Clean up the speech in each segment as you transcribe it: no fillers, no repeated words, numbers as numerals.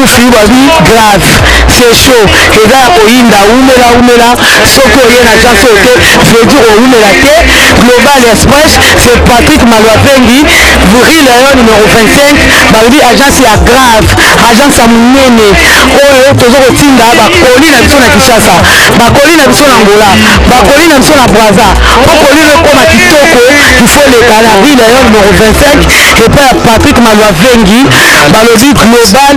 Aikufi babi grave, c'est chaud, eza ya koyinda. Wumela wumela, soki oye na agence oyo te, veut dire owumela te. Global Express, c'est Patrick Malwavengi, rue Léon numéro 25. Balobi agence ya grave, agence ya monene oyo toza kotinda bakoli na biso na Kinshasa, bakoli na biso na Angola, bakoli na biso na Braza. Mpo koli no ekoma kitoko, il faut leka na rue Léon numéro 25 epai ya Patrick Malwavengi. Balobi Global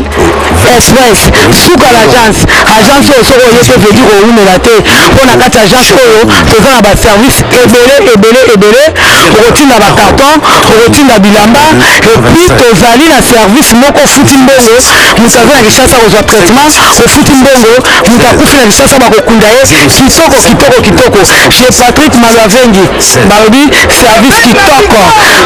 Express, suka na agence. Agence oyo soki oye te, veut dire owumela te, mpo na kati agence oyo toza na baservice ebele ebele ebele. Okotinda bacarton, okotinda bilamba, et puis tozali na service moko, ofuti mbongo, moto aza na Kinshasa kozwa traitement, ofuti mbongo, moto akufi na Kinshasa bakokunda ye kitoko kitoko kitoko chez Patrick Malwavengi. Balobi service kitoko.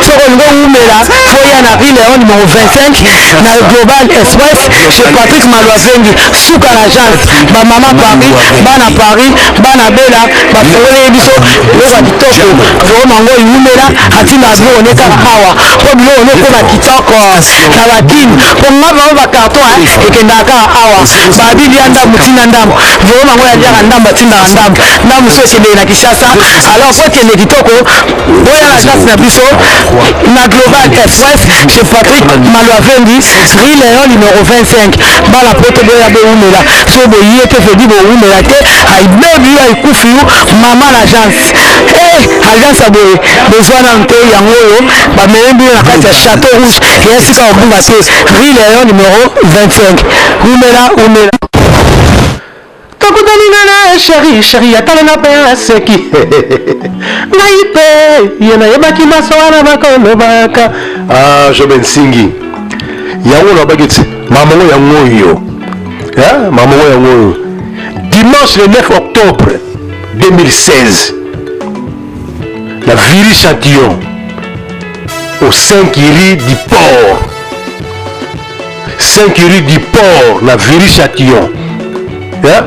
Soki olingi owumela, faut ya na rue Léon numéro 25 na Global Express chez Patrick Malwavengi, suka na agence. Bamama Paris, bana Paris, bana Bela, bafungoli biso biloko ya kitoko. Vraiment ngo iwumela, atindaka biloko ne kaka awa mpo biloko ne ekoma kitoko na bakini, mpo nga bango bacarton ekendaka kaka awa. Babilia ndambo, tinda ndambo. Vraiment ngo yaliaka ndambo, atindaka ndambo ndambo so ekendeke na Kinshasa. Alors po ekende kitoko, oya na agence na biso na Global Express chez Patrick Malwavengi, rue Léon numéro 25. Bana poto, boya bowumela. So boye te, vedi bowumela te. Aibebi yo, aikufi yo, mama na agence. Agence ya boye bozwa nanu te. Yango oyo bamemi bino na kati ya Château Rouge, eya sika kobunga te, rue Léon numéro 25. Wumela wumela. Tokutani nga na chéri, chéri atalenga mpe aseki ngai mpe ye nayebaki maso wana bakolobaka. Ah, Jobe Nsingi, yango nalobaki ti mamongo yango oyo, mamongo yango oyo. Dimanche le 9 octobre 2016 na Viry Châtillon, au 5 rue du Port, 5 rue du Port na Viry Châtillon, hein?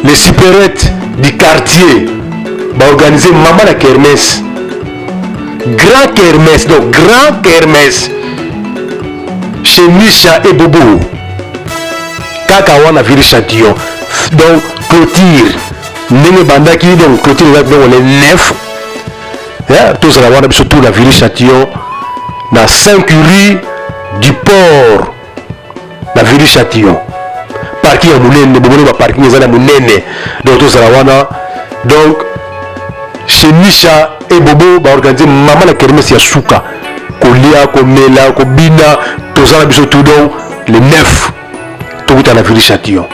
Les supérettes du quartier baorganiser mama na kermesse, grand kermesse, donc grand kermesse chez Misha et Bobo, kaka wana Viry Châtillon. Donc clôture ndenge ebandaki, donc clôture eza donc le 9. Tozala wana biso tout na Viry Châtillon, na 5 rue du Port na Viry Châtillon. Parking ya monene, bomoni baparking eza na monene, donc tozala wana. Donc chez Misha et Bobo baorganiser mama na kermesse ya suka, kolia, komela, kobina, tozala biso tout. Donc le 9 tokuta na Viry Châtillon.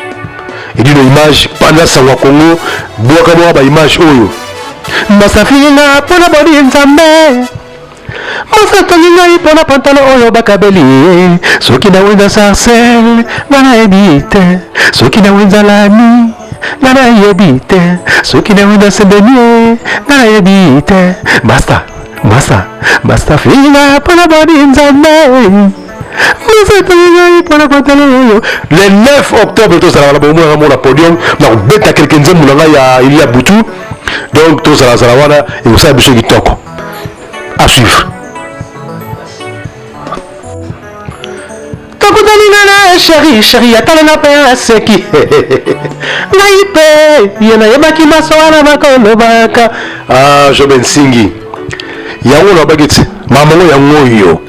Edino image panza sango ya Congo, bwaka mwa baimage oyo. Basafinga mpona bodi Nzambe, basatongi ngai mpona pantalon oyo bakabeli. Soki na wenza Sarcelles, nga nayebi te. Soki na wenza Lami, nga nayebi te. Soki na wenza Sendenie, nga nayebi te. Basta basta basta, finga mpona bodi Nzambe, basatongi ngai mpona pantalon oyo. Le 9 octobre tozala wana, bomonaka mona podium na kobeta quelque nzembo na ngai ya Ilia Butu. Donc tozalazala wana, ekosala biso kitoko. À suivre. Tokutani nga na chéri, chéri atalenga mpe aseki ngai mpe ye nayebaki maso wana bakolobaka. Ah, Jobe Nsingi, yango nalobaki ti mamongo yango oyo,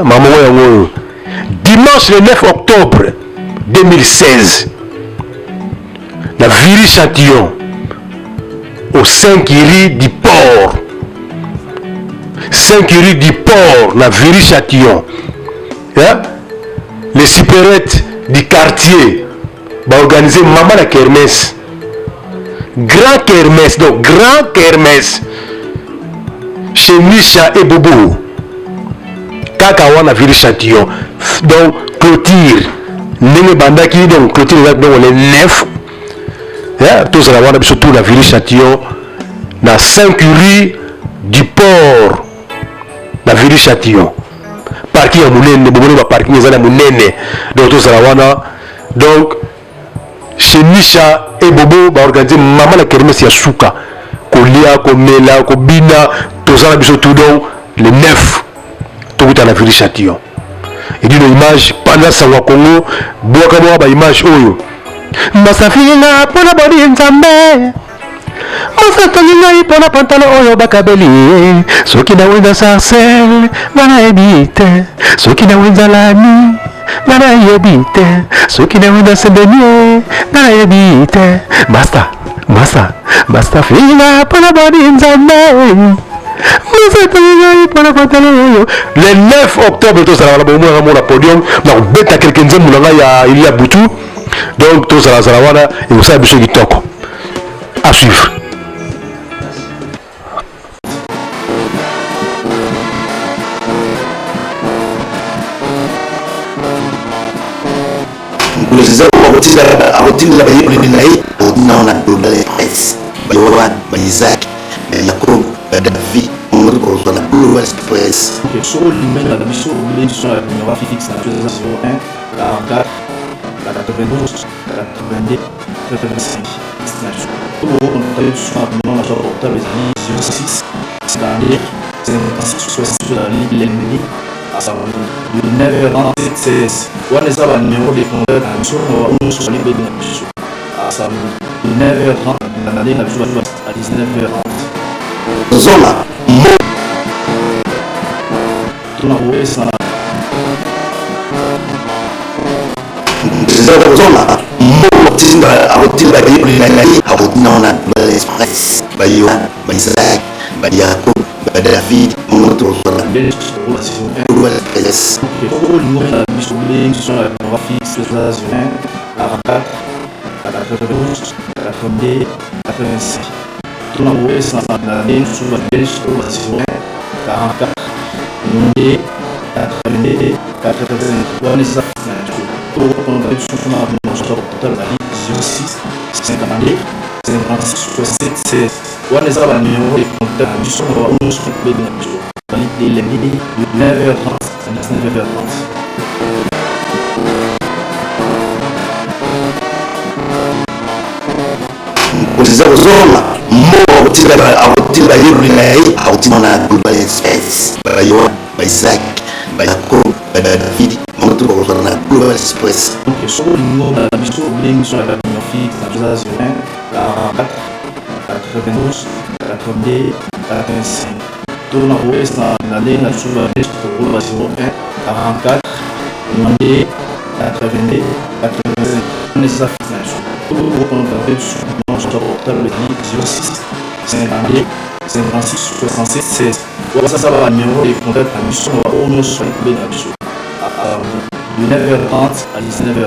mamongo yango oyo. Dimanche le 9 octobre 2016 na Viry Châtillon, au 5 rue du Port, 5 rue du Port na Viry Châtillon, hein? Les supérettes du quartier baorganiser mama na kermesse, grand kermesse, donc grand kermesse chez Misha et Bobo, kaka wana Viry Châtillon. Donc clôture ndenge ebandaki, donc clôture eza donc le 9. Tozala wana biso tout na Viry Châtillon, na 5 rue du Port na Viry Châtillon. Parking ya monene, bomoni baparking eza na monene, donc tozala wana. Donc chez Misha et Bobo baorganiser mama na kermesse ya suka, kolia, komela, kobina, tozala biso tout. Donc le 9 tokuta na Viry Châtillon. Edino image panza sango ya Congo, bwaka bwaka ba image oyo. Basafiri nga mpo na bodi Nzambe, basatangi ngai mpo na pantalo oyo bakabeli. Soki na wenza sarcelle nga nayebi te, soki na wenza lami nga nayebi te, soki na wenza sembenie nga nayebi te. Masta, masta, masta finga mpo na bodi Nzambe, basatangi ngai mpo na pantalo oyo. Le 9 octobre tozala wana, bomona nga mona podium na kobeta quelque nzembo na ngai ya Elia Butu. Donc tozala zala wana, ekosala biso kitoko. À suivre. Mokolo Cesar akotindela bayekoli na ye, akotinda wana Global Express, ba Yohan, ba Isaac, ba Yakob, ba David, bango bakozwa na Global Express. Ok, soki olingi benga biso, obengi biso na numero fixe na biso eza 01 44 92 82 85 na biso. Oyo bokocontacte biso na numero na biso ya portable ezali 06 52 56 66 ezali lundi à samedi de 9h30 16. Wana eza ba numero de contact na biso na ba oyo nyonso bazali kobenga biso à samedi de 9h30 na ndenge na biso à 19h30. Zola mo. Tuna kopesa Cesar akozonga mbongo akotinda bayekoli na ye, akotinda wana Global Express, ba Yohan, ba Isaac, ba Yakob, ba David, bango tokozwa na Global Express. Ok, soki olingi obenga biso, obengi biso na numero fixe eza 01 44 92 82 85. Tuna kopesa na ndenge mosusu ba belge oyo ba 01 44 92 82 85 wana eza fixe na biso. Oyo okocontacte biso na numero ya portable ezali 06 52 56 67 16 wana eza ba numero de contact na biso na ba oyo nyonso kobenga biso. Ezali de lundi de 9h30 à 19h30. Mokolo Cesar akozonga mbongo akotinda bayekoli na ye, akotinda wana Global Express, ba Yohan, ba Isaac, ba Yakob, ba David, bango to bakozwa na Global Express. Ok, soki olingi obenga biso, obengi biso na numero fixe na biso eza 01 44 92 82 85. Tuna kopesa na ndenge na biso ba belge tokoloba 01 44 92 82 85 wana eza fixe na biso. Oyo okocontacte biso na numero ya portable ezali 06 52 56 67 16 wana eza ba numero de contact na biso na ba oyo nyonso bazali kobenga biso de 9h30 à 19h30.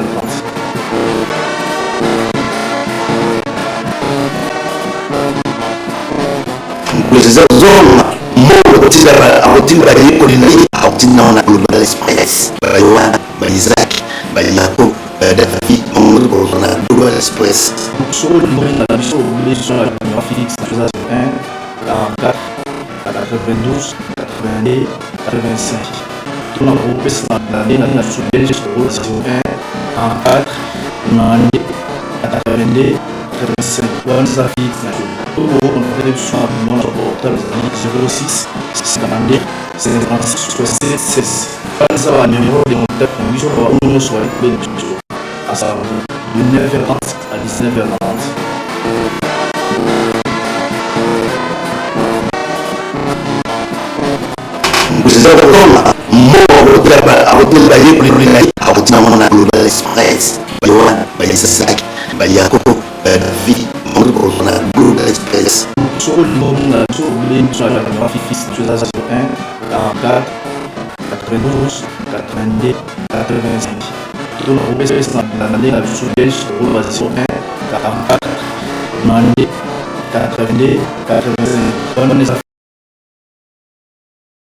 Mokolo Cesar akozonga mbongo akotinda bayekoli na ye, akotinda wana Global Express, ba Yohan, ba Isaac, ba Yakob, ba David, bango bakozwa na Global Express. Soki olingi obenga biso, obengi biso na numero fixe na biso eza 01 44 92 82 85. Tuna kopesa na ndenge na biso belge tokoloba 01 44 92 82 85 wana eza fixe na biso. Oyo bokocontacte biso na numero ya portable ezali 06 52 56 67 16 wana eza ba numero de contact na biso na ba oyo nyonso bazali kobenga biso à samedi de 9h30 à 19h30. Mokolo Cesar akozonga mbongo akotinda bayekoli na ye, akotinda wana Global Express, ba Yohan, ba Isaac, ba Yakob, ba David, bango bakozwa na Global Express. Soki olingi obenga biso, obengi biso na numero fixe na biso eza 01 44 92 82 85. Tuna kopesa na ndenge na biso belge tokoloba 01 44 92 82 85 wana eza.